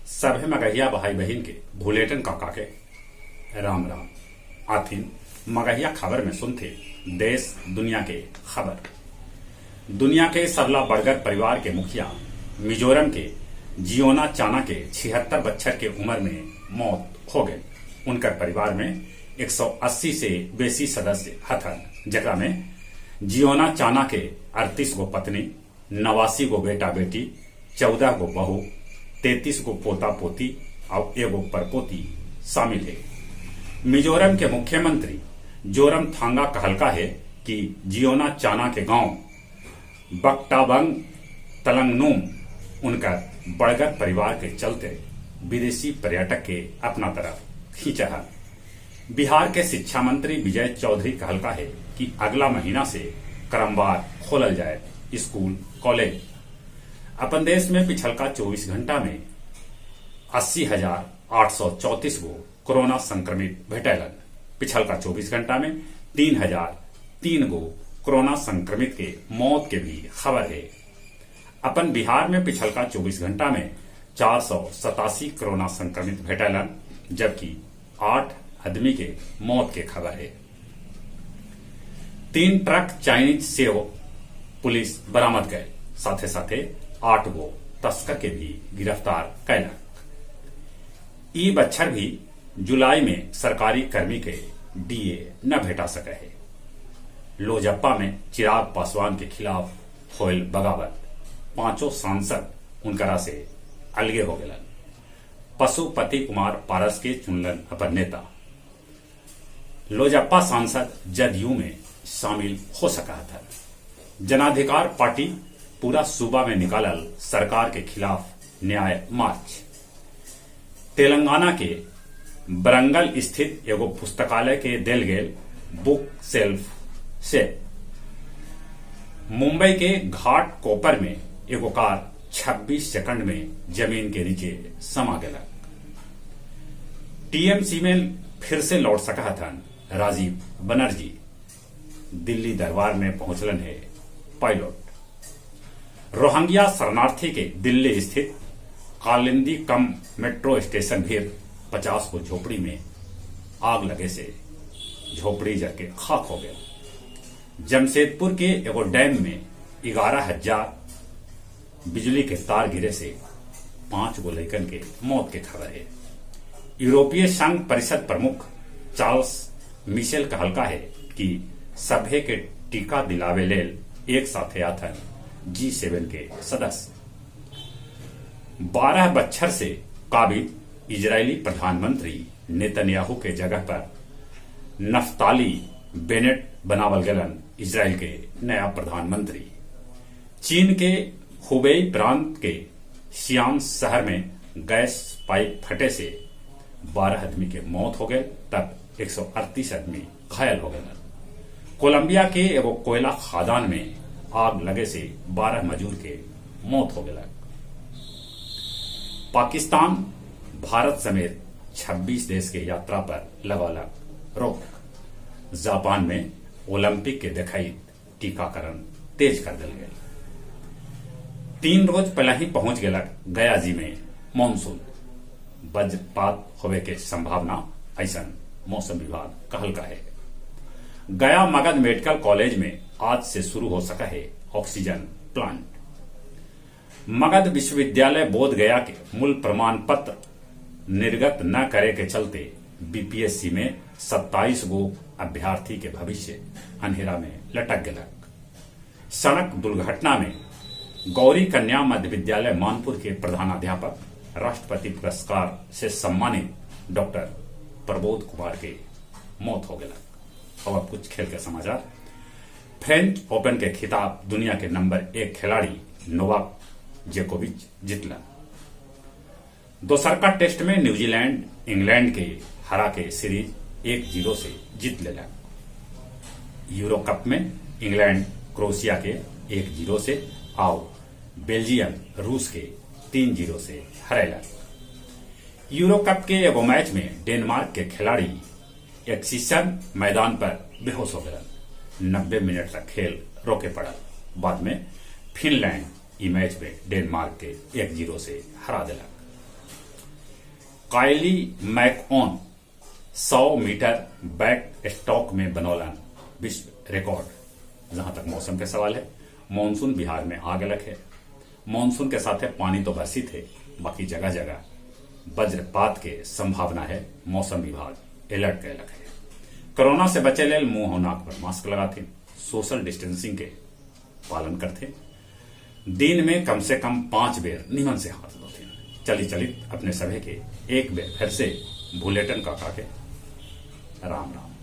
सभे मगहिया भाई बहिन के भुलेटन काका के राम राम। आथिन मगहिया खबर में सुनथे देश दुनिया के खबर। दुनिया के सबला बड़गर परिवार के मुखिया मिजोरम के जियोना चाना के 76 बच्छर के उम्र में मौत हो गई। उनकर परिवार में 180 से बेसी सदस्य हथन, जकरा में जियोना चाना के 38 गो पत्नी, 89 गो बेटा बेटी, 14 गो बहू, 33 गो पोता पोती और एगो परपोती शामिल है। मिजोरम के मुख्यमंत्री जोरमथांगा कहलका है कि जियोना चाना के गांव बकटाबंग तलंगनूम उनका बड़गर परिवार के चलते विदेशी पर्यटक के अपना तरफ खींचा है। बिहार के शिक्षा मंत्री विजय चौधरी कहलका है कि अगला महीना से क्रमवार खोलल जाए स्कूल कॉलेज। अपन देश में पिछलका 24 घंटा में 80,834 गो कोरोना संक्रमित भेटैलन। पिछलका 24 घंटा में 3,003 गो कोरोना संक्रमित के मौत के भी खबर है। अपन बिहार में पिछलका 24 घंटा में 487 कोरोना संक्रमित भेटैलन, जबकि 8 आदमी के मौत के खबर है। 3 ट्रक चाइनीज सेब पुलिस बरामद गए, साथे साथे 8 गो तस्कर के भी गिरफ्तार कैलक। ई बच्छर भी जुलाई में सरकारी कर्मी के डीए न भेटा सके है। लोजपा में चिराग पासवान के खिलाफ होयल बगावत, 5 सांसद उनकरा से अलगे हो गलन। पशुपति कुमार पारस के चुनलन अपन नेता। लोजपा सांसद जदयू में शामिल हो सका था। जनाधिकार पार्टी पूरा सूबा में निकालल सरकार के खिलाफ न्याय मार्च। तेलंगाना के वरंगल स्थित एगो पुस्तकालय के देल गेल बुक सेल्फ से मुंबई के घाट कोपर में एगो कार 26 सेकंड में जमीन के नीचे समा गलक। टीएमसी में फिर से लौट सका थन राजीव बनर्जी। दिल्ली दरबार में पहुंचलन है पायलट। रोहिंग्या शरणार्थी के दिल्ली स्थित कालिंदी कम मेट्रो स्टेशन भी 50 को झोपड़ी में आग लगे से झोपड़ी जल के खाक हो गया। जमशेदपुर के एगो डैम में 11,000 बिजली के तार गिरे से 5 गो लइकन के मौत के खबर है। यूरोपीय संघ परिषद प्रमुख चार्ल्स मिशेल कहलका है कि सभे के टीका दिलावे लेल एक साथे आथन G7 के सदस्य। 12 बच्छर से काबिज इजरायली प्रधानमंत्री नेतन्याहू के जगह पर नफ्ताली बेनेट बनावल गलन इजराइल के नया प्रधानमंत्री। चीन के हुबेई प्रांत के सियान शहर में गैस पाइप फटे से 12 आदमी के मौत हो गए, तब 138 आदमी घायल हो गए। कोलंबिया के एगो कोयला खदान में आग लगे से 12 मजदूर के मौत हो गया। पाकिस्तान भारत समेत 26 देश के यात्रा पर लगौलक रोक। जापान में ओलंपिक के देखाई टीकाकरण तेज कर दिल गया। 3 रोज पहले ही पहुंच गया गया जी में मानसून। वज्रपात होवे के संभावना ऐसा मौसम विभाग कहलका है। गया मगध मेडिकल कॉलेज में आज से शुरू हो सका है ऑक्सीजन प्लांट। मगध विश्वविद्यालय बोध गया के मूल प्रमाण पत्र निर्गत न करे के चलते बीपीएससी में 27 गो अभ्यर्थी के भविष्य अंधेरा में लटक गलक। सड़क दुर्घटना में गौरी कन्या मध्य विद्यालय मानपुर के प्रधानाध्यापक राष्ट्रपति पुरस्कार से सम्मानित डॉक्टर प्रबोध कुमार के मौत हो गया। अब कुछ खेल के समाचार। फ्रेंच ओपन के खिताब दुनिया के नंबर 1 खिलाड़ी नोवाक जोकोविच जीतला। दोसरका टेस्ट में न्यूजीलैंड इंग्लैंड के हरा के सीरीज 1-0 से जीत लेला। यूरो कप में इंग्लैंड क्रोएशिया के 1-0 से आओ बेल्जियम रूस के 3-0 से हरेला। यूरो कप के एगो मैच में डेनमार्क के खिलाड़ी एक्सीसन मैदान पर बेहोश हो गए। 90 मिनट तक खेल रोके पड़ा। बाद में फिनलैंड ई मैच में डेनमार्क के 1-0 से हरा दिलक। कायली मैकओन 100 मीटर बैक स्ट्रोक में बनौलन विश्व रिकॉर्ड। जहां तक मौसम के सवाल है, मानसून बिहार में आ गलक है। मानसून के साथे पानी तो बरसी थे, बाकी जगह जगह वज्रपात के संभावना है। मौसम विभाग अलर्ट कैलक है। कोरोना से बचे लेल मुंह और नाक पर मास्क लगाथे, सोशल डिस्टेंसिंग के पालन करथे, दिन में कम से कम 5 बेर निमन से हाथ धोथे। चली चलित अपने सभे के एक बेर फिर से भुलेटन काका के राम राम।